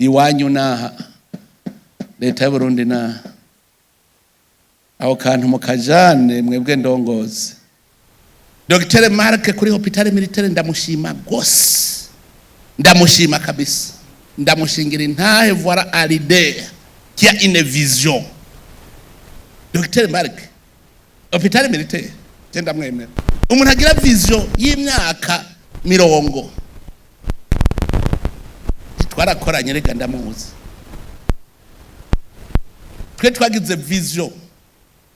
Iwanyu naha, leta y'Uburundi naha. Aho kantu mukajane mwebwe ndongozi. Dr Mark kuri hôpital militaire, ndamushima gose, ndamushima kabisa, ndamushingira intahe. Voilà un leader qui a une vision. Dr Mark, hôpital militaire, je ndamwemera. Umuntu agira vision y'imyaka 30. Twarakoranye rega, ndamuzi. Twe twagize vision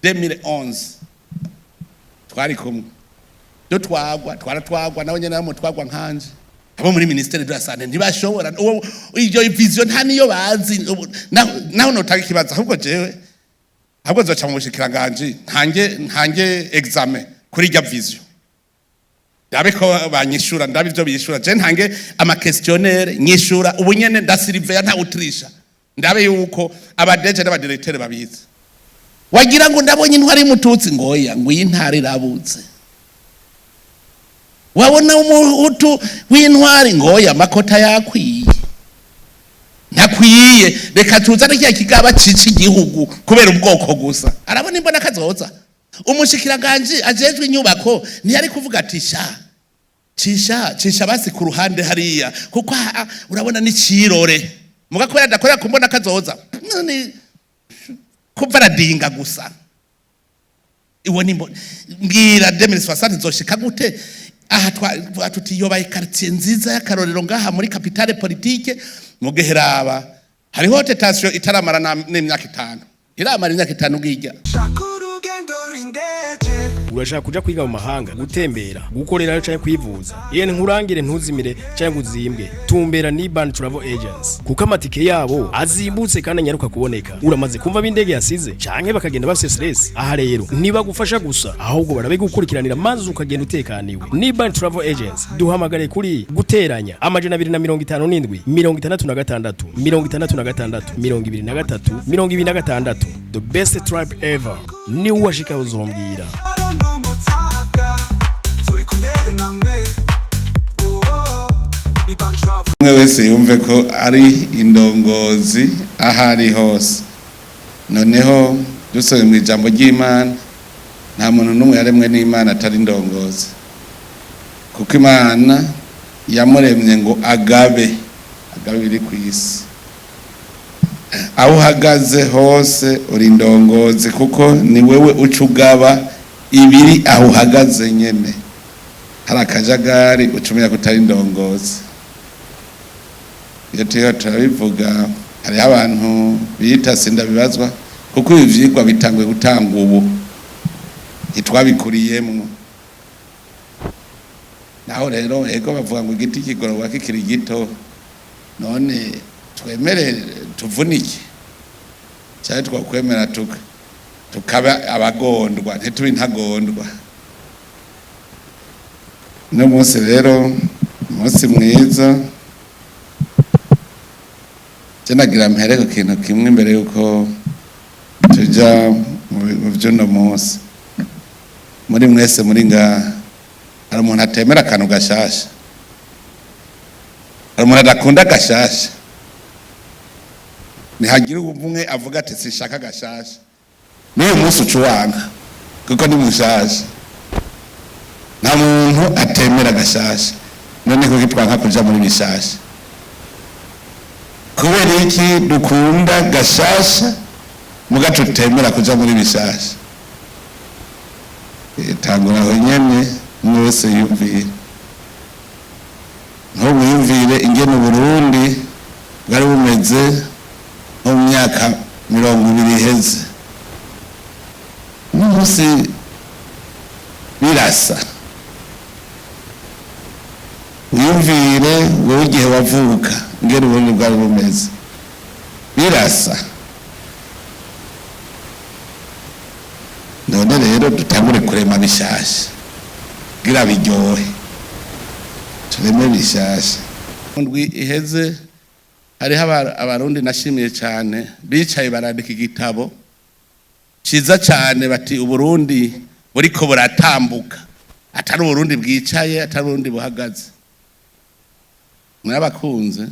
2011, twari kumwe, dutwagwa, twaratwagwa nawe nyene mutwagwa nkanje. Abo muri ministère de la santé ntibashobora uwo iyo vision, nta niyo bazi. Naho notanga ikibazo, ahubwo jewe ahubwo nzoca mu bushikiranganje, ntange examen kuri irya vision, ndabe ko banyishura, ndabe ivyo bishura. Je ntange ama questionnaire, nyishura ubu nyene, ndasiriveya, nta utirisha, ndabe yuko aba DG n'aba directeur babizi. Wagira ngo ndabonye intwari y'umututsi, ngoya ngo iyi ntara irabutse. Wabona umuhutu w'intwari, ngoya amakota yakwiye, ntakwiye, reka tuzane kiriya kigaba cica igihugu kubera ubwoko gusa. Arabona imbona kazoza. Umushikiranganje ajejwe inyubako ntiyari kuvuga ati: "Sha, cisha, cisha basi ku ruhande hariya, kuko urabona ni cirore." Muga kubera adakorera ku mbona kazoza, ni kuva aradinga gusa. Iwo ni mbwira 2060 nzoshika gute? Aha twa tuti yobaye quartier nziza y'akarorero ngaha muri capitale politique. Mugeheraba hariho tentation itaramara n'imyaka 5, iramara imyaka 5 ngijya. Shaka urugendo rw'indege. Urashaka kuja kwiga mu mahanga, gutembera, gukorerayo canke kwivuza? Yene nkurangire, ntuzimire canke ngo uzimbwe. Tumbera ni Ban Travel Agency, kuko amatike yabo azimbutse kandi anyaruka kuboneka. Uramaze kumva b'indege yasize canke bakagenda bafise stress? Aha rero ntibagufasha gusa, ahubwo barabigukurikiranira maze ukagenda utekaniwe. Ni Ban Travel Agency. Duhamagare kuri +257 66 66 23 26. The best trip ever, ni uwashika uzombwira. Arondo umutaka turi kumwe namwe. Oh, ni Ban Travel. Umwe wese yumve ko ari indongozi aho ari hose. Noneho dusomye mu ijambo ry'Imana, nta muntu n'umwe yaremwe n'Imana atari indongozi, kuko Imana yamuremye ngo agabe, agabe ibiri ku isi. Aho uhagaze hose uri indongozi, kuko ni wewe uca ugaba ibiri aho uhagaze nyene. Hari akajagari, uca umenya ko utari indongozi. Iyo turiho turabivuga, hariho abantu biyita sindabibazwa, kuko ibi vyigwa bitanguye gutanga ubu, ntitwabikuriyemwo. Naho rero ego bavuga ngo igiti kigororwa kikiri gito. None twemere tuvunike, cyane twakwemera tukaba abagondwa, ntitube intagondwa? Uno munsi rero, umunsi mwiza. Je nagira mpere ku kintu kimwe imbere yuko tuja mu vy'uno munsi. Muri mwese muri ngaha, hari umuntu atemera akantu gashasha? Hari umuntu adakunda gashasha? Nihagira umwe avuga ati: "Sinshaka gashasha." N'uyu munsi uca uwanga, kuko ni mushasha. Nta muntu atemera gashasha. None kuki twanka kuja muri bishasha? Kubera iki dukunda gashasha muga tutemera kuja muri bishasha? Tangura aho nyene, umwe wese yumvire. Nk'ubu yumvire ingene Uburundi bwari bumeze nko mu myaka 20 iheze n'umunsi, birasa. Wiyumvire wowe igihe wavuka ingene Uburundi bwari bumeze, birasa. None rero dutangure kurema bishasha kugira biryohe, tureme bishasha. Ndwi iheze hariho abarundi nashimiye cyane bicaye barandika igitabo ciza cyane, bati Uburundi buriko buratambuka, atari Uburundi bwicaye, atari Uburundi buhagaze. Mwabakunze.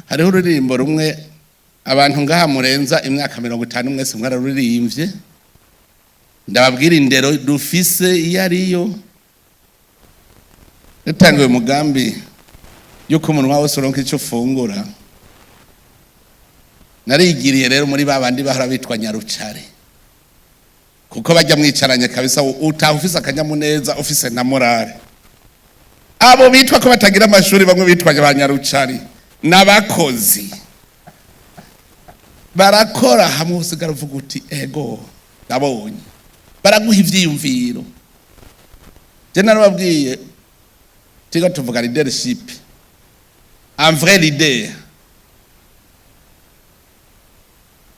Hariho ururirimbo rumwe abantu ngaha murenza imyaka 50 mwese mwararuririmbye. Ndababwira indero dufise iyo ariyo. Dutanguye umugambi yuko umunwa wose uronka icyo ufungura, narigiriye rero muri ba bandi bahora bitwa nyarucare, kuko bajya mwicaranye kabisa utaha ufise akanyamuneza, ufise na morale. Abo bitwa ko batagira amashuri, bamwe bitwa ba nyarucari n'abakozi barakora hamwe, usigara uvuga uti: "Ego, ndabonye." Baraguha ivyiyumviro. Je narababwiye, tiga tuvuga leadership, un vrai leader.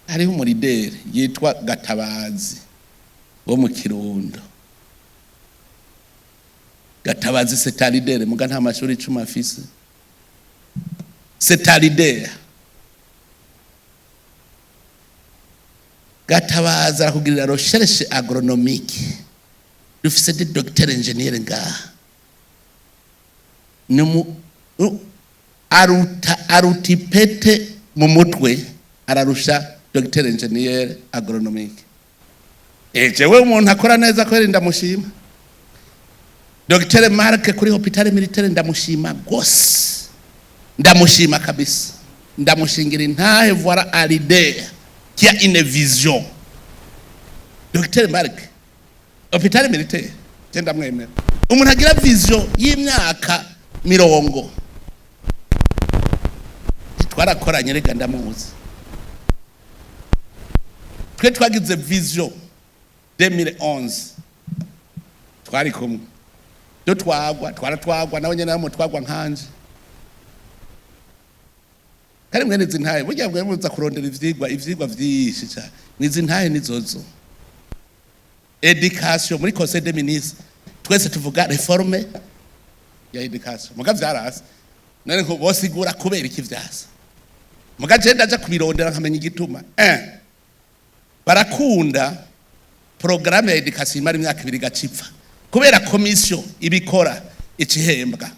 Hariho umu leader yitwa Gatabazi wo mu Kirundo. Gatabazi, c'est un leader, muga nta mashuri 10 afise. C'est un leader. Gatabazi arakugirira recherche agronomique. Dufise des docteurs ingénieurs ngaha. Ni mu aruta ipete mu mutwe, ararusha docteur ingénieur agronomique. Jewe umuntu akora neza kweri ndamushima. Dr Mark kuri hôpital militaire, ndamushima gose, ndamushima kabisa, ndamushingira intahe. Voilà un leader qui a une vision. Dr Mark, hôpital militaire, je ndamwemera. Umuntu agira vision y'imyaka 30. Twarakoranye rega, ndamuzi. Twe twagize vision 2011, twari kumwe, dutwagwa, twaratwagwa nawe nyene namutwagwa nkanje. Kandi mwene izi ntahe burya bwe muza kurondera ivyigwa vyinshi cyane, nizi ntahe nizozo. Éducation, muri conseil des ministres twese tuvuga réforme ya éducation, muga vyarase. None nko bosigura kubera iki vyasa? Muga je ndaja kubirondera nkamenya igituma. Barakunda programme ya éducation imara imyaka 2 gacipfa, kubera commission ibikora icihembwa,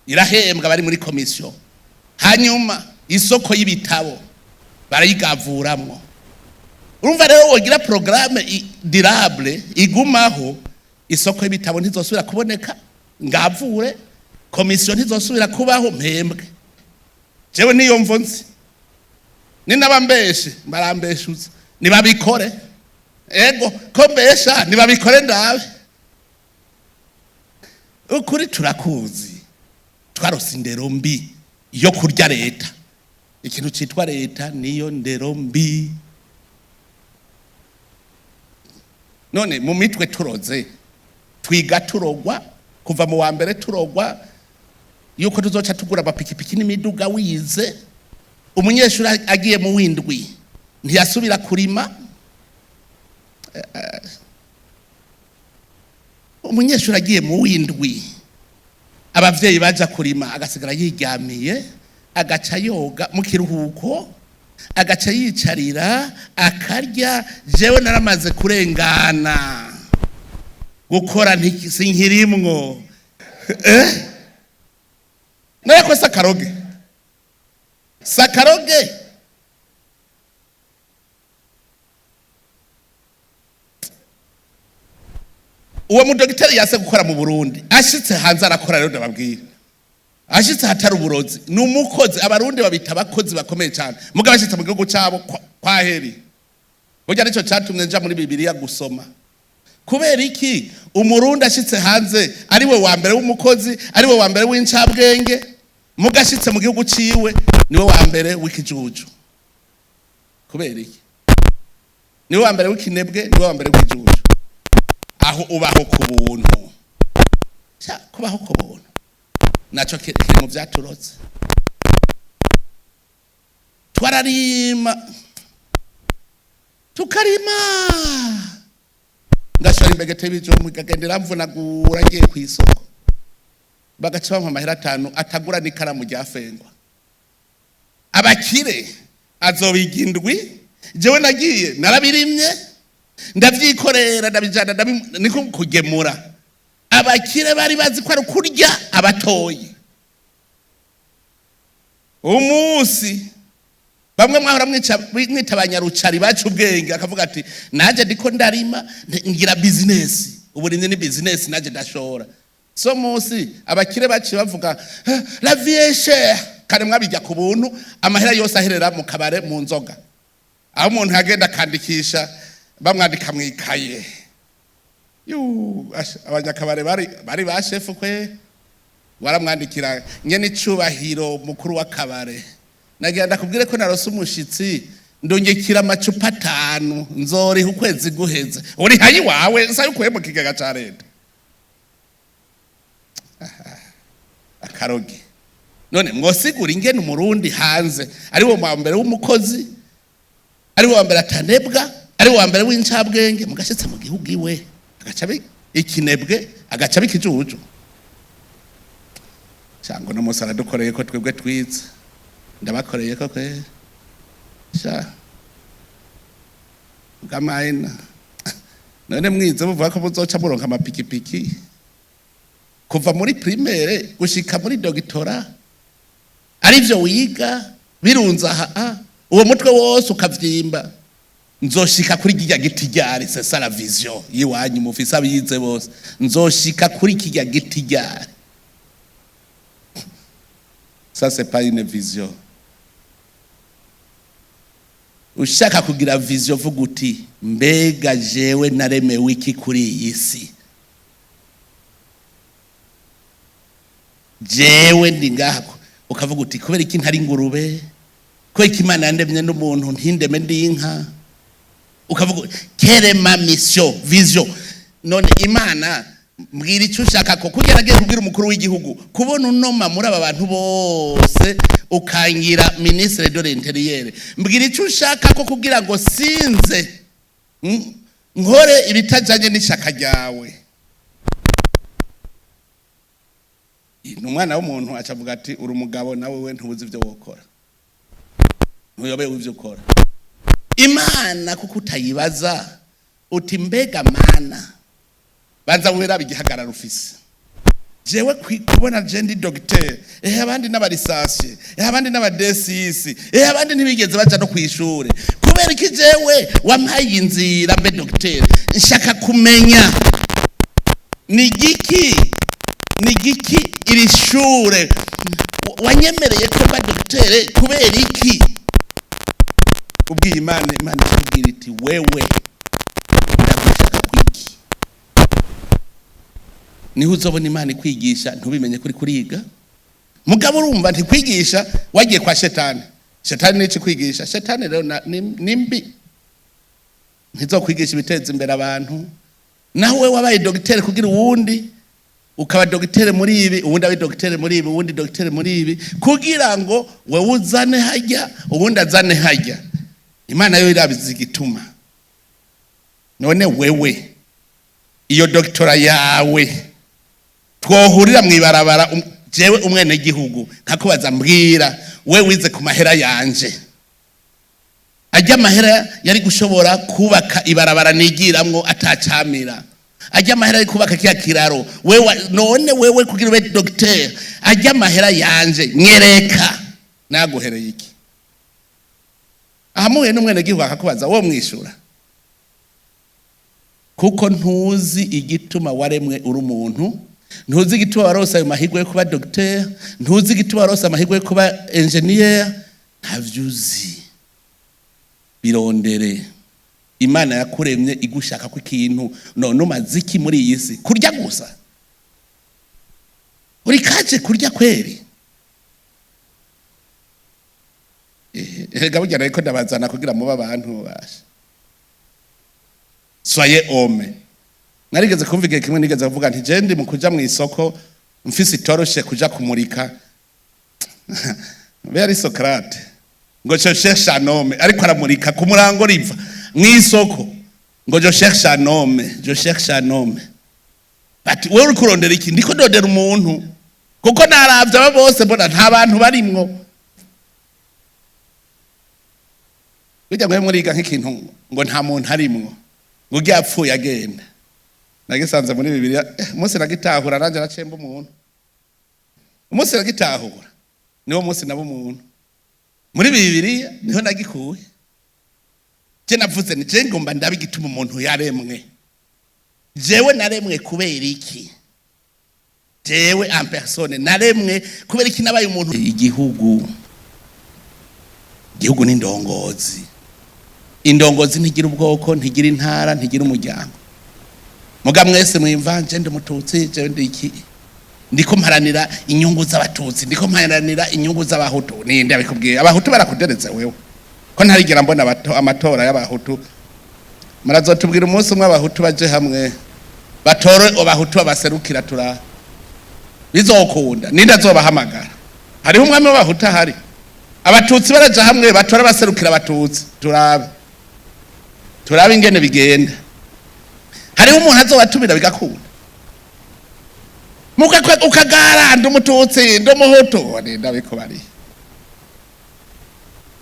irahembwa bari muri commission. Hanyuma isoko y'ibitabo barayigavuramwo. Urumva rero wogira programme durable igumaho, isoko y'ibitabo ntizosubira kuboneka, ngavure commission ntizosubira kubaho, mpembwe. Jewe niyo mvo nzi, ni nabambeshe barambeshuza, nibabikore. Ego, ko mbesha, nibabikore ndabe. Ukuri turakuzi, twarose indero mbi yo kurya leta. Ikintu citwa leta niyo ndero mbi. None mu mitwe turoze, twiga turogwa kuva mu wa mbere, turogwa yuko tuzoca tugura amapikipiki n'imiduga wize. Umunyeshuri agiye mu windwi ntiyasubira kurima. Umunyeshuri agiye mu windwi, abavyeyi baja kurima, agasigara yiryamiye, agaca yoga mu kiruhuko, agaca yicarira akarya. Jewe naramaze kurengana, gukora sinkirimwo. Narako sakaroge sakaroge. Uwo mudogiteri yase gukora mu Burundi, ashitse hanze arakora. Rero ndababwira, ashitse hatari uburozi ni umukozi. Abarundi babita abakozi bakomeye cyane, mugabo ashitse mu gihugu cyabo kwa heri. Burya nicyo cyatumye nja muri Bibiliya gusoma kubera iki umurundi ashitse hanze ari we wa mbere w'umukozi, ari we wa mbere w'incabwenge, muga ashitse mu gihugu ciwe niwe wa mbere w'ikijuju. Kubera iki niwe wa mbere w'ikinebwe, niwe wa mbere w'ikijuju? Aho ubaho ku buntu. Sha, kubaho ku buntu naco kiri mu vyaturotse. Twararima, tukarima, ngashora imbegete y'ibijumbu, ikagenda iramvunagura, ngiye kw'isoko bagaca bampa amahera 5 atagura n'ikaramu rya fengwa. Abakire azobiga indwi. Jewe nagiye narabirimye, ndavyikorera, ndabijana, niko kugemura. Abakire bari bazi ko ari ukurya abatoyi. Umunsi bamwe mwahora mwita abanyarucari baca ubwenge, akavuga ati: "Nanjye ndiko ndarima, ngira business, uburimyi ni business, nanjye ndashora." So munsi abakire baciye bavuga: "Eh, la vie est chère." Kare mwabijya ku buntu, amahera yose aherera mu kabare, mu nzoga, aho umuntu yagenda akandikisha, bamwandika mu ikaye. Abanyakabare bari ba shefu kwe. Waramwandikira: "Nyene icubahiro mukuru w'akabare, nagira ndakubwire ko narose umushitsi, ndungikira amacupa 5, nzoriha ukwezi guheze." Uriha iwawe sa ukuye mu kigega ca leta. Aha, akaroge. None mwosigura ingene Umurundi hanze ari wo wa mbere w'umukozi, ari wo wa mbere atanebwa, ari wo wa mbere w'incabwenge, mugashitse mu gihugu iwe agaca ikinebwe, agaca ikijuju? Cyangwa uno munsi aradukoreye ko twebwe twize, ndabakoreye ko kwe sha bw'amayina. None mwize muvuga ko muzoca muronka amapikipiki kuva muri primaire gushika muri doctorat, arivyo wiga birunze aha, uwo mutwe wose ukavyimba. Nzoshika kuri kirya giti ryari? C'est ça la vision yiwanyu mufise abize bose. Nzoshika kuri kirya giti ryari? Ça, c'est pas une vision. Ushaka kugira vision, vuga uti: "Mbega jewe naremewe iki kuri iyi si? Jewe ndi ngaha?" Ukavuga uti: "Kubera iki ntari ingurube? Kubera iki Imana yandemye n'umuntu, ntindeme ndi inka?" Ukavuga uti: "Quelle est ma mission, vision?" None Imana, mbwira icyo ushaka ko kugira. Agiye kubwira umukuru w'igihugu: "Kubona unoma muri aba bantu bose, ukangira ministre de l'Intérieur, mbwira icyo ushaka ko kugira ngo sinze nkore ibitajanye n'ishaka ryawe." Ni umwana w'umuntu, acavuga ati: "Uri umugabo nawe, we ntubuzi ibyo wokora, ntuyobewe ibyo ukora." Imana kuko utayibaza uti: "Mbega Mana, banza werabe igihagararo ufise. Jewe kubona je ndi docteur, ehe abandi n'aba licenciés, ehe abandi n'aba D6, ehe abandi ntibigeze baja no kwishure, kubera iki jewe wampaye inzira mbe docteur? Nshaka kumenya ni giki, ni giki iri shure wanyemereye ko mba docteur, kubera iki?" Ubwiye Imana, Imana ikubwira iti: "Wewe ndagushaka kwiki." Niho uzobona Imana ikwigisha ntubimenye kuri kuriga. Mugabo urumva ntikwigisha, wagiye kwa shetani. Shetani nici kwigisha. Shetani rero ni mbi, ntizokwigisha ibiteza imbere abantu. Nawe wabaye dogiteri kugira uwundi ukaba dogiteri muri ibi, uwundi abe dogiteri muri ibi, uwundi dogiteri muri ibi, kugira ngo wewe uzane hajya, uwundi azane hajya. Imana yo irabizi igituma. None wewe iyo doctorat yawe, twohurira mw'ibarabara, jewe umwenegihugu nkakubaza: "Mbwira, we wize ku mahera yanje, ajya amahera yari gushobora kubaka ibarabara nigiramwo atacamira, ajya amahera yari kubaka kiya kiraro, wewe none wewe kugira ube docteur, ajya amahera yanje, nyereka naguhereye iki?" Ahamuye n'umwenegihugu akakubaza, wo mwishura? Kuko ntuzi igituma waremwe uri umuntu, ntuzi igituma warose ayo mahirwe yo kuba docteur, ntuzi igituma warose amahirwe yo kuba ingénieur, ntavyo uzi. Birondere. Imana yakuremye igushaka ko ikintu. None umaze iki muri iyi si? Kurya gusa? Uri kaje kurya kweri? Erega burya reko ndabazana kugira mube abantu basha. Soyez homme. Narigeze kumva igihe kimwe, nigeze kuvuga nti: "Je ndi mu kuja mu isoko mfise itoroshe kuja kumurika." Be ari Socrate ngo: "Je cherche un homme." Ariko aramurika ku murango riva mu isoko ngo: "Je cherche un homme, je cherche un homme." Bati: "Wewe uri kurondera iki?" "Ndiko ndondera umuntu, kuko naravye aba bose mbona nta bantu barimwo." Bijya mwe muriga nk'ikintu ngo nta muntu arimwo, ngo ugiye apfuye agenda. Nagisanze muri Bibiliya. Umunsi nagitahura, nanjye nacemba umuntu. Umunsi nagitahura niwo munsi naba umuntu. Muri Bibiliya niho nagikuye. Je navuze ni je ngomba ndabe igituma umuntu yaremwe. Jewe naremwe kubera iki? Jewe en personne naremwe kubera iki? Nabaye umuntu? Igihugu ni indongozi. Indongozi ntigira ubwoko, ntigira intara, ntigira umuryango. Muga mwese mwimvanje, ndi Umututsi, jewe ndi iki, ndiko mparanira inyungu z'Abatutsi, ndiko mparanira inyungu z'Abahutu. Ninde abikubwiye? Abahutu barakudereza wewe, ko ntarigera mbona amatora y'Abahutu. Murazotubwira umunsi umwe Abahutu baje hamwe, batore Abahutu babaserukira, tura bizokunda. Ninde azobahamagara? Hariho umwami w'Abahutu ahari? Abatutsi baraja hamwe, batora abaserukira Abatutsi, turabe ingene bigenda. Hariho umuntu azobatumira bigakunda? Muka ukagara, ndi Umututsi, ndi Umuhutu, ninde abikubariye?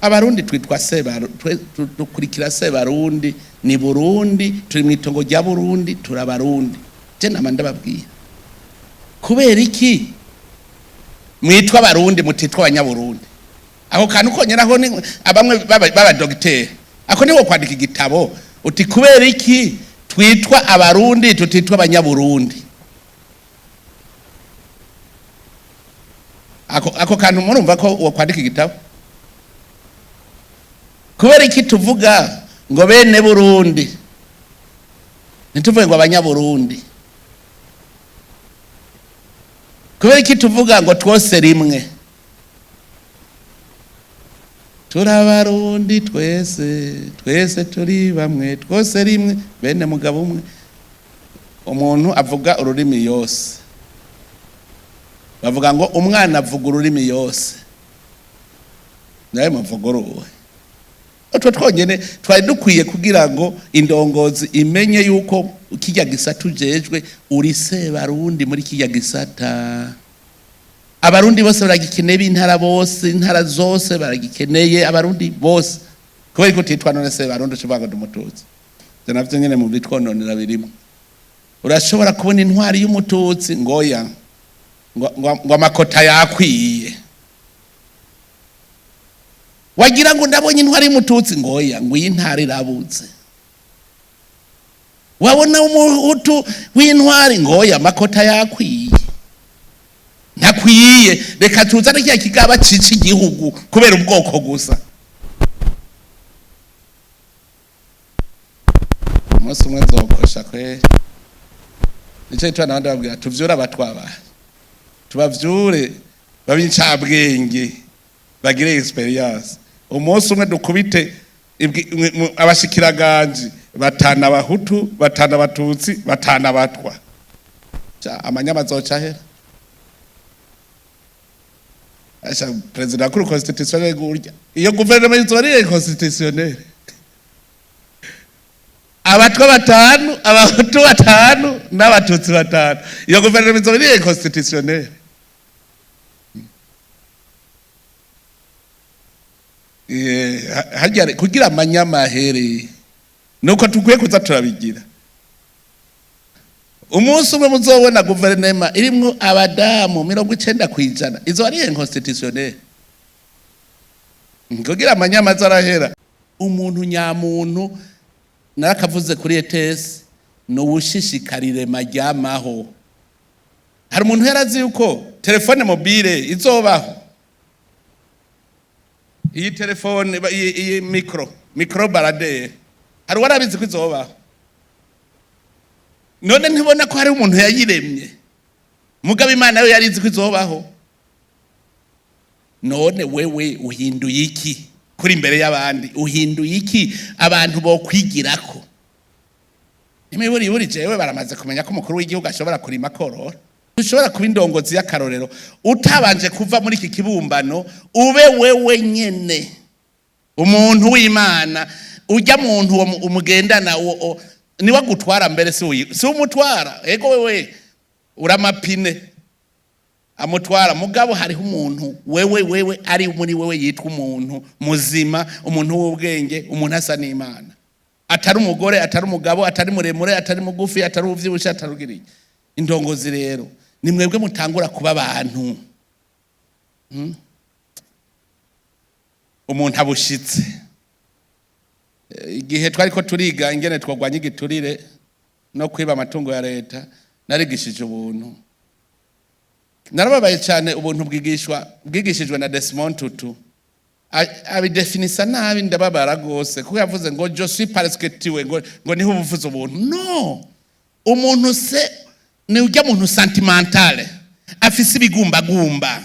Abarundi twitwa dukurikira Sebarundi, ni Burundi, turi mu itongo rya Burundi, turabarundi. Je nama ndababwira, kubera iki mwitwa Abarundi mutitwa Abanyaburundi? Ako kantu konyeraho ni abamwe b'abadogiteri, ako niwo kwandika igitabo uti: "Kubera iki twitwa Abarundi tutitwa Abanyaburundi?" Ako kantu murumva ko uwo kwandika igitabo. Kubera iki tuvuga ngo bene Burundi, ntituvuge ngo Abanyaburundi? Kubera iki tuvuga ngo twose rimwe, turabarundi twese, twese turi bamwe, twose rimwe, bene mugabo umwe? Umuntu avuga ururimi yose, bavuga ngo umwana avuga ururimi yose, nawe muvuga uruwe. Utwo twonyene twari dukwiye kugira ngo indongozi imenye yuko kirya gisata ujejwe uri Sebarundi muri kirya gisata. Abarundi bose baragikeneye, b'intara bose, intara zose baragikeneye, Abarundi bose. Kubera ko utitwa none Sebarundi, ucuvuga ngo ndi Umututsi? Ivyo navyo nyene mu bitwononera birimo. Urashobora kubona intwari y'Umututsi, ngoya ngo amakota yakwiye. Wagira ngo ndabonye intwari y'Umututsi, ngoya ngo iyi ntara irabuze. Wabona Umuhutu w'intwari, ngoya amakota yakwiye, ntakwiye, reka tuzane kiriya kigaba cica igihugu kubera ubwoko gusa. Umunsi umwe nzokosha kweri. Nico gituma nabandi babwira tuvyure abatwabaye, tubavyure babe incabwenge, bagire experience. Umunsi umwe dukubite abashikiraganji batanu Abahutu, batanu Abatutsi, batanu Abatwa. Amanyama azoca ahera. Asha, perezida wa cour constitutionnelle gurya, iyo guverinoma izoba ari constitutionnelle. Abatwa batanu, Abahutu batanu n'Abatutsi batanu, iyo guverinoma izoba ari constitutionnelle. Harya kugira amanyamahere nuko tukwiye kuza turabigira. Umunsi umwe muzobona guverinoma irimwo abadamu 90%, izo ari inconstitutionnelle, kugira amanyama arahera. Umuntu nyamuntu, narakavuze kuri ETS, ni uwushishikarire majyamaho. Hari umuntu yarazi yuko téléphone mobile izobaho? Iyi telefone, iyi micro baladeur, hari uwarabizi ko izobaho? None ntibona ko hari umuntu yayiremye? Mugabo Imana yo yarizi ko izobaho. None wewe uhinduye iki kuri imbere y'abandi? Uhinduye iki abantu bokwigirako? Imiburi buri jewe baramaze kumenya ko umukuru w'igihugu ashobora kurima, korora. Ushobora kuba indongozi y'akarorero utabanje kuva muri iki kibumbano, ube wewe nyene umuntu w'Imana. Ujya muntu uwo umugendana uwo niwe agutwara mbere, si umutwara. Ego, wewe uramapine amutwara, mugabo hariho umuntu wewe ari muri wewe yitwa umuntu muzima, umuntu w'ubwenge, umuntu asa n'Imana, atari umugore, atari umugabo, atari muremure, atari mugufi, atari uvyibushe, atari ugiriye. Indongozi rero ni mwebwe mutangura kuba abantu. Umuntu abushitse. Igihe twariko turiga ingene twogwanya igiturire no kwiba amatungo ya leta, narigishije ubuntu. Narababaye cyane. Ubuntu bwigishijwe na Desmond Tutu. Abidefinisa nabi, ndababara rwose, kuko yavuze ngo "je suis parce que tu es", ngo niho ubuvuze ubuntu. No, umuntu se ni ujya muntu sentimentale, afise ibigumbagumba,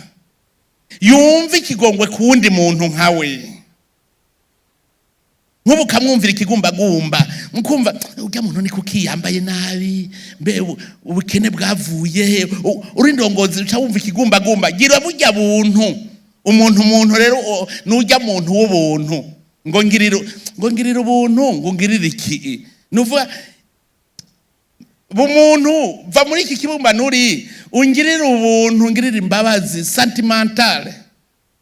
yumva ikigongwe ku wundi muntu nkawe. Nk'ubu ukamwumvira ikigumbagumba, mukumva ujya muntu ni kuki yambaye nabi, mbe ubukene bwavuye he? Uri ndongozi, uca wumva ikigumbagumba. Gira burya buntu. Umuntu rero nujya muntu w'ubuntu, ngo ngirira ubuntu, ngo ngirire iki, nuvuga bumuntu, va muri iki kibumbano uri, ungirire ubuntu, ungirire imbabazi. Sentimentale,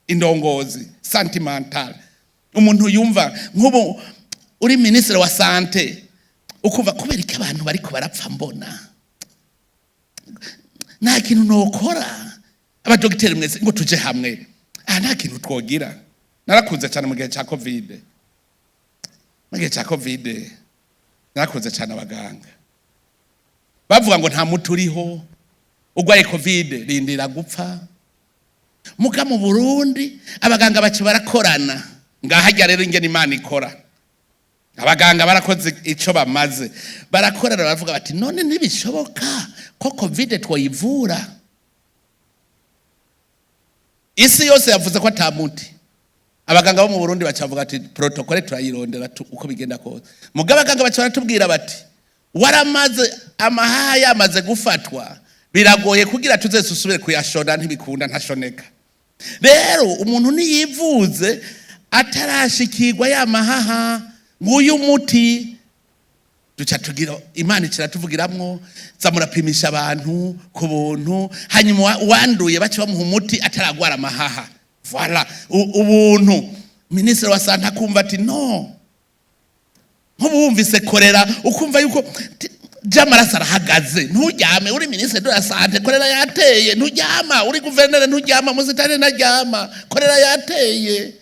indongozi sentimentale, umuntu yumva. Nk'ubu uri minisitiri wa santé, ukumva kubera ko abantu bariko barapfa, mbona nta kintu nokora. Abadogiteri mwese ngo tuje hamwe, aha nta kintu twogira. Narakunze cyane mu gihe cya Covid. Mu gihe cya Covid narakunze cyane abaganga bavuga ngo nta muti uriho, urwaye Covid rindira gupfa. Muga mu Burundi abaganga baca barakorana. Ngahajya rero ingene Imana ikora. Abaganga barakoze icyo bamaze, barakorana, baravuga bati: "None ntibishoboka ko Covid twoyivura? Isi yose yavuze ko ata muti." Abaganga bo mu Burundi bacavuga ati: "Protocole turayirondera uko bigenda kose." Muga abaganga baca baratubwira bati: "Waramaze, amahaha yamaze gufatwa, biragoye kugira tuze susubire kuyashona, ntibikunda, ntashoneka. Rero umuntu niyivuze atarashikirwa ya mahaha, nguyu muti." Duca tugira Imana ikiratuvugiramwo, za murapimisha abantu ku buntu, hanyuma uwanduye baca bamuha umuti ataragwara amahaha. Voilà ubuntu. Minisitiri wa santé akumva ati: "No nk'ubu wumvise korera, ukumva yuko by'amaraso arahagaze, nturyame. Uri ministre de la santé, korera yateye, nturyama. Uri guverineri, nturyama. Musitani ntaryama, korera yateye.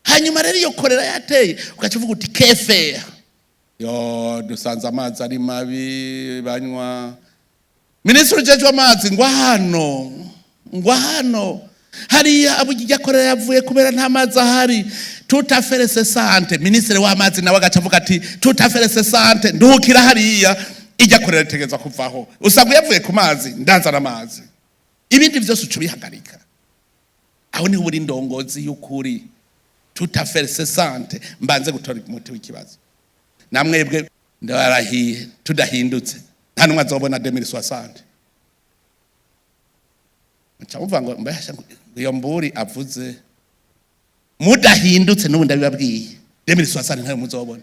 Hanyuma rero iyo korera yateye, ugaca uvuga uti: 'Kefeya yo dusanze amazi ari mabi banywa.' Minisitiri ujejwe amazi ngo hano, ngo hano hariya abujya korera yavuye kubera nta mazi ahari, tutaferese sante." Minisitiri w'amazi nawe agaca avuga ati: "Tutaferese sante, nduhukira hariya, ijya korera itegereza kuvaho." Usanga yavuye ku mazi, ndazana amazi, ibindi byose uca ubihagarika. Aho niho uri ndongozi y'ukuri. Tutaferese sante, mbanze gutora umuti w'ikibazo. Namwebwe ndabarahiye, tudahindutse nta n'umwe azobona 2060. Nca muvuga ngo mbasha ngo iyo mburi avuze. Mudahindutse, n'ubu ndabibabwiye, 2060 ntayo muzobona.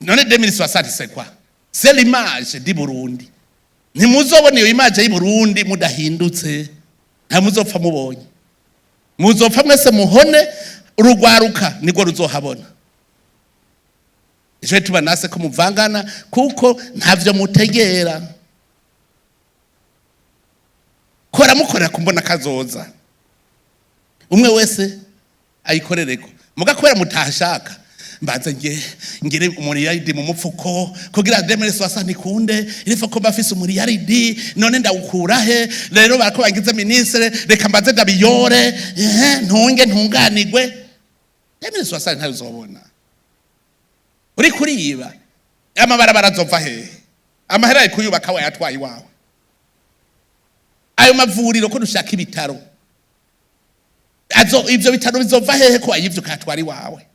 None 2060, c'est quoi? C'est l'image du Burundi. Ntimuzobona iyo image y'u Burundi mudahindutse. Nta muzopfa mubonye, muzopfa mwese muhone. Urugwaruka nirwo ruzohabona. Ejo tuba nase ko muvangana, kuko ntavyo mutegera. Kora, mukorera kumbona kazoza, umwe wese ayikorereko. Muga kubera mutashaka, mbanze nge ngire umuriyaridi mu mupfuko kugira 2060 ikunde, irifo ko mbafise umuriyaridi. None ndawukura he rero? Barako bangize ministre, reka mbanze ndabiyore, ntunge ntunganigwe. 2060 ntayo uzobona. Uri kuriba, amabarabara azova hehe? Amahera ari kuyubaka wayatwaye iwawe. Ayo mavuriro ko dushaka ibitaro, azo ivyo bitaro bizova hehe ko wayivye ukayatwara iwawe?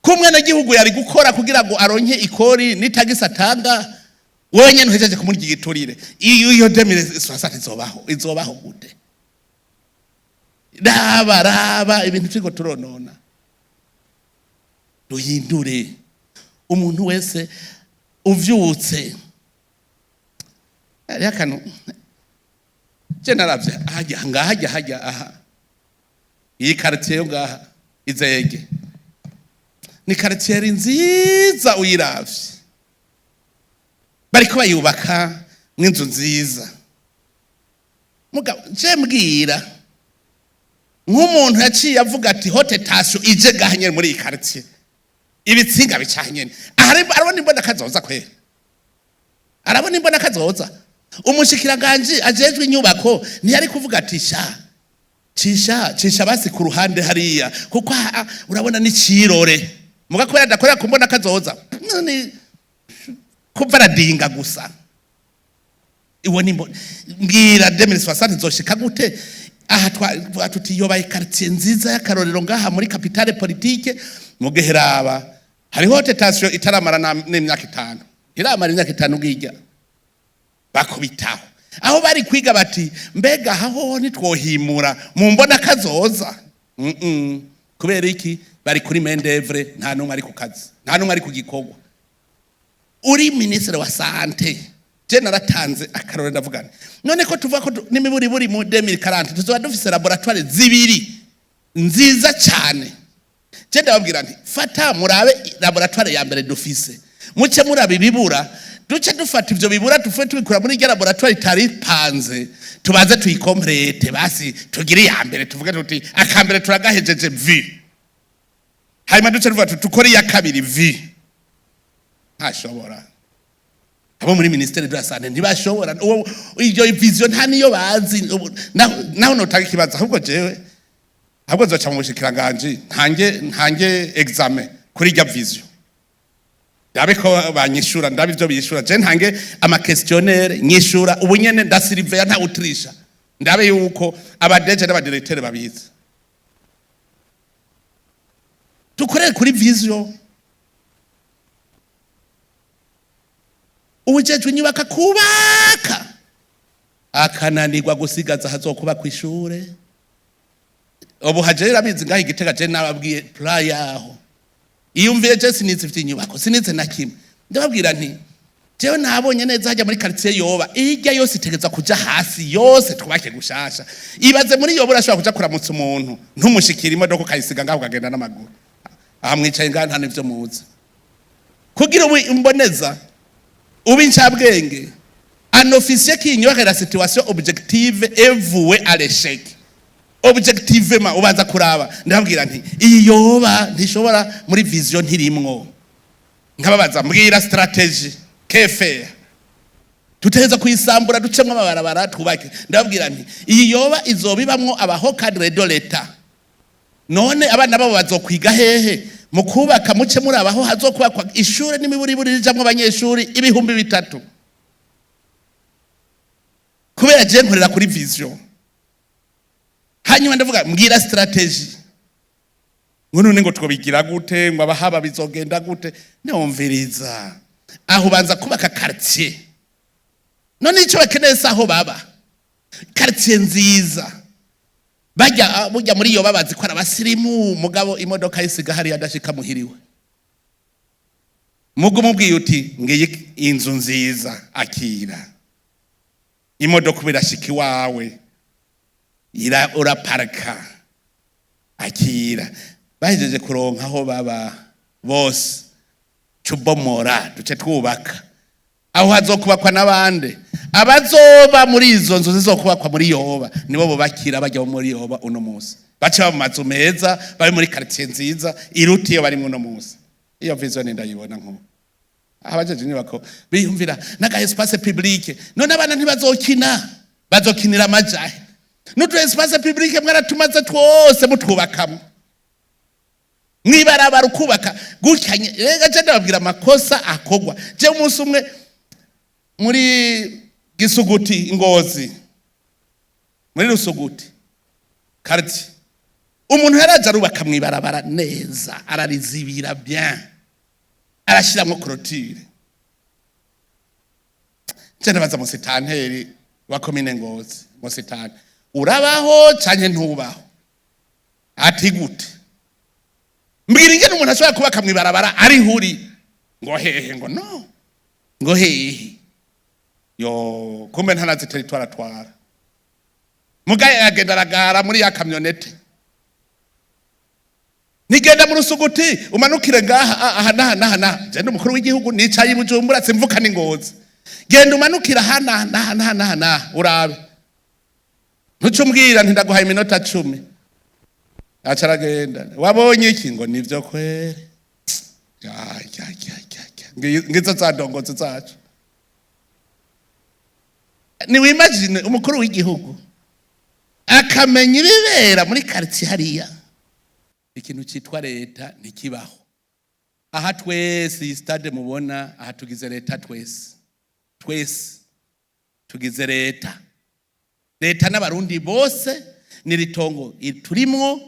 Ko umwenegihugu yari gukora kugira ngo aronke ikori n'itagisi atanga, wowe nyene uhejeje kumurya igiturire, iyo 2060 izobaho? Izobaho gute? Raba, raba ibintu turiko turonona. Duhindure. Umuntu wese uvyutse, hariho akantu je naravye hajya ngaha, hajya hajya aha, iyi quartier yo ngaha Izege ni quartier nziza. Uyiravye, bariko bayubaka mw'inzu nziza. Mugabo je mbwira Nk'umuntu yaciye avuga ati haute tension ije gaha nyene muri iyi quartier, ibitsinga bicaha nyene aha, arabona imbona kazoza kwera, arabona imbona kazoza. Umushikiranganje ajejwe inyubako ntiyari kuvuga ati sha cisha cisha basi ku ruhande hariya, kuko aha urabona ni cirore muga kubera adakorera ku mbona kazoza ni kuva aradinga gusa. Iwo ni mbwira 2060 nzoshika gute? Aha twa tuti yobaye quartier nziza y'akarorero ngaha muri capitale politique. Mugeheraba hariho tension itaramara n'imyaka 5, iramara imyaka 5 ngijya bakubitaho. Aho bari kwiga bati mbega aho ntitwohimura mu mbona kazoza? Kubera iki? Bari kuri main d'œuvre, nta numwe ari ku kazi, nta numwe ari ku gikorwa. Uri ministre wa santé, je naratanze akarore, ndavuga nti none ko tuvuga ko n'imiburiburi mu 2040 tuzoba dufise laboratoire zibiri nziza cyane, je ndababwira nti fata murabe laboratoire ya mbere dufise, muce muraba ibibura, duce dufata ivyo bibura tufe tubikura muri irya laboratoire itari ipanze, tubanze tuyi complète, basi tugire iya mbere, tuvuge tuti akambere turagahejeje vi, hanyuma duce tuvuga tuti tukore iya kabiri vi. Ntashobora. Abo muri ministère de la santé ntibashobora. Iyo vision nta niyo bazi. Naho notanga ikibazo, ahubwo jewe ahubwo nzoca mu bushikiranganje ntange examen kuri irya vision, ndabe ko banyishura, ndabe ivyo bishura. Je ntange ama questionnaire nyishura ubu nyene, ndasiriveya nta utirisha, ndabe yuko aba DG n'aba directeur babizi. Dukorere kuri vision. Uwujejwe inyubako kubaka akananirwa gusigaza hazokuba kw'ishure. Ubu haje abizi ngaho igitega, je nababwiye plan yaho iyumvire. Je sinize ivy'inyubako, sinize na kimwe. Ndababwira nti jewe nabonye neza hajya muri quartier yoba irya yose itegeza kuja hasi yose, twubake gushasha. Ibaze muri yoba urashobora kuja kuramutsa umuntu ntumushikira, imodoka ukayisiga ngaho ukagenda n'amaguru. Aha mwicaye ngaha nta n'ivyo muzi. Kugira ubu imboneza ube incabwenge, un officier qui ignore la situation objective est voué à l'échec. Objectivement ubanza kuraba. Ndababwira nti iyi yoba ntishobora muri vision, ntirimwo. Nkababaza mbwira stratégie que faire. Tuteza kuyisambura ducemwo amabarabara twubake. Ndababwira nti iyi yoba izoba ibamwo aba hauts cadres de l'État, none abana babo bazokwiga hehe? Mu kubaka muce muri abaho hazokubakwa ishure n'imiburiburi rijamwo abanyeshuri 3000. Kubera je nkorera kuri vision. Hanyuma ndavuga mbwira stratégie, ngo none ngo twobigira gute, ngo abahaba bizogenda gute? Numviriza, aho banza kubaka quartier. None icyo bakeneye si aho baba, quartier nziza. Bajya burya muri iyo babazi ko ari abasirimu, mugabo imodoka yisiga hariya adashika muhiriwe. Mugo umubwiye uti ngiyi inzu nziza, akira imodoka ubu irashika iwawe, uraparika, akira. Bahejeje kuronka aho baba bose, cubomora duce twubaka. Aho hazokubakwa n'abande? Abazoba muri izo nzu zizokubakwa muri yoba nibo bubakira bajya muri yoba uno munsi, bace baba mu mazu meza, bari muri quartier nziza iruta iyo barimwo uno munsi. Iyo vision ndayibona. Nkubu abajeje inyubako biyumvira n'aka espace public, none abana ntibazokina, bazokinira amajahe? N'utu espace public mwaratumaze twose mutwubakamo mwibarabara, ukubaka gutya. Rega je ndababwira amakosa akogwa. Je umunsi umwe muri Gisuguti, Ngozi, muri Rusuguti quartier, umuntu yaraje arubaka mwibarabara neza, ararizibira bien, arashiramwo clôture. Je ndabaza musitanteri wa komine Ngozi: "Musitani, urabaho canke ntubaho?" Ati: "Gute? Mbwira ingene umuntu ashobora kubaka mwibarabara ari huri." Ngo hehe? Ngo no, ngo hehe? Yo kumbe ntanazi territoire atwara. Mugaye agenda aragara muri ya camionnette. Nigenda mu Rusuguti umanukire ngaha aha naha naha naha. Je ndi umukuru w'igihugu, nicaye i Bujumbura, simvuka ni Ngozi. Genda umanukire aha naha naha naha naha naha urabe. Ntuce umbwira nti ndaguhaye iminota 10. Aca aragenda, wabonye iki? Ngo nivyo kwere. Ya, ya, ya, ya, ya. Ngizo za ndongozi zacu. Niwimagine umukuru w'igihugu akamenya ibibera muri quartier hariya. Ikintu citwa leta ntikibaho. Aha twese, iyi stade mubona aha, tugize leta twese. Twese tugize leta. Leta n'Abarundi bose, ni ritongo turimwo,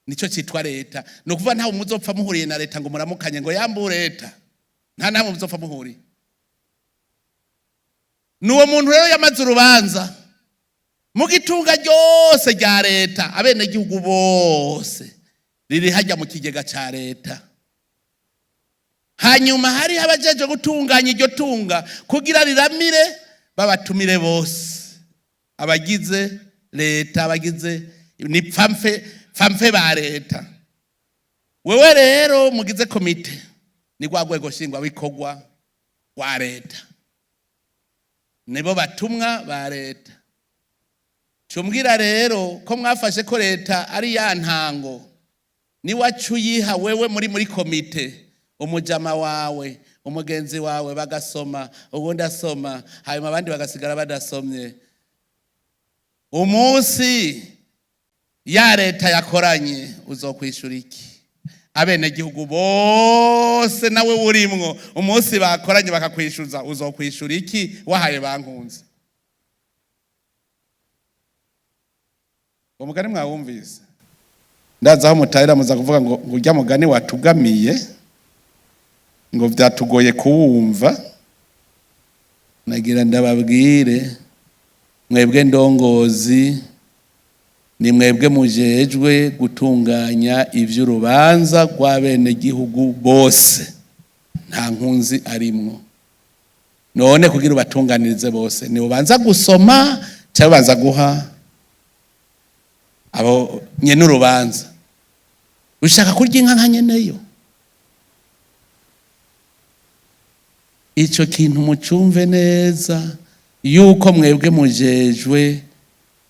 nico citwa leta. Ni ukuvuga ntawe muzopfa muhuriye na leta ngo muramukanye ngo yambu leta, nta namwe muzopfa muhuriye. Ni uwo muntu rero yamaze urubanza mu gitunga ryose rya leta, abenegihugu bose, riri hajya mu kigega ca leta. Hanyuma hariho abajeje gutunganya iryo tunga kugira riramire, babatumire bose abagize leta, abagize ni pfamfe pfamfe ba leta. Wewe rero mugize komite, ni rwa rwego nshingwabikorwa rwa leta, nibo batumwa ba leta. Cumbwira rero ko mwafashe ko leta ari ya ntango, niwacu uyiha wewe muri komite, umujama wawe, umugenzi wawe, bagasoma, ubundi asoma, hanyuma abandi bagasigara badasomye. Umunsi ya leta yakoranye, uzokwishura iki? Abenegihugu bose nawe urimwo, umunsi bakoranye bakakwishyuza, uzokwishura iki wahaye bankunze? Uwo mugani mwawumvise? Ndaza aho mutahira muza kuvuga ngo urya mugani watugamiye, ngo vyatugoye kuwumva. Nagira ndababwire, mwebwe ndongozi, ni mwebwe mujejwe gutunganya ivy'urubanza rw'abenegihugu bose, nta nkunzi arimwo. None kugira ubatunganirize bose, ni ubanza gusoma cyangwa ubanza guha abo nyene urubanza? Ushaka kurya inka nka nyeneyo? Ico kintu mucumve neza, yuko mwebwe mujejwe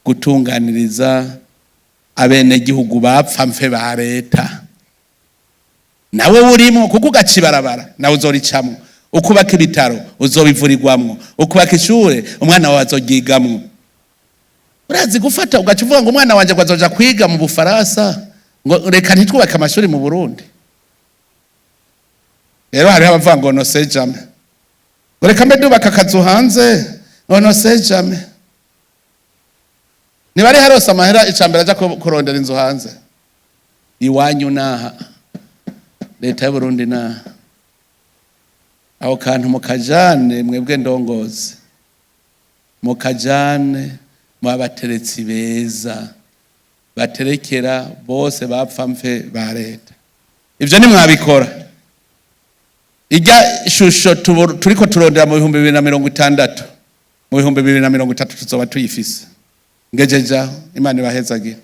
gutunganiriza abenegihugu bapfa mfe ba leta, nawe urimo, kuko ugaca ibarabara nawe uzoricamwo, ukubaka ibitaro uzobivurirwamwo, ukubaka ishure umwana wawe azoryigamwo. Urazi gufata ugaca uvuga ngo umwana wanje ngo azoja kwiga mu Bufaransa, ngo reka ntitwubake amashuri mu Burundi. Rero hariho abavuga ngo no sait jamais, ngo reka mbe ndubaka akazu hanze, ngo no sait jamais. Niba ari harose amahera, icambere aja kurondera inzu hanze. Iwanyu naha, leta y'Uburundi naha. Aho kantu mukajane, mwebwe ndongozi, mukajane mwabateretsi beza baterekera bose bapfa mfe ba leta. Ivyo nimwabikora, irya shusho turiko turondera mu 2060, mu 2030 tuzoba tuyifise. Ngejeje aho, Imana ibahezagira.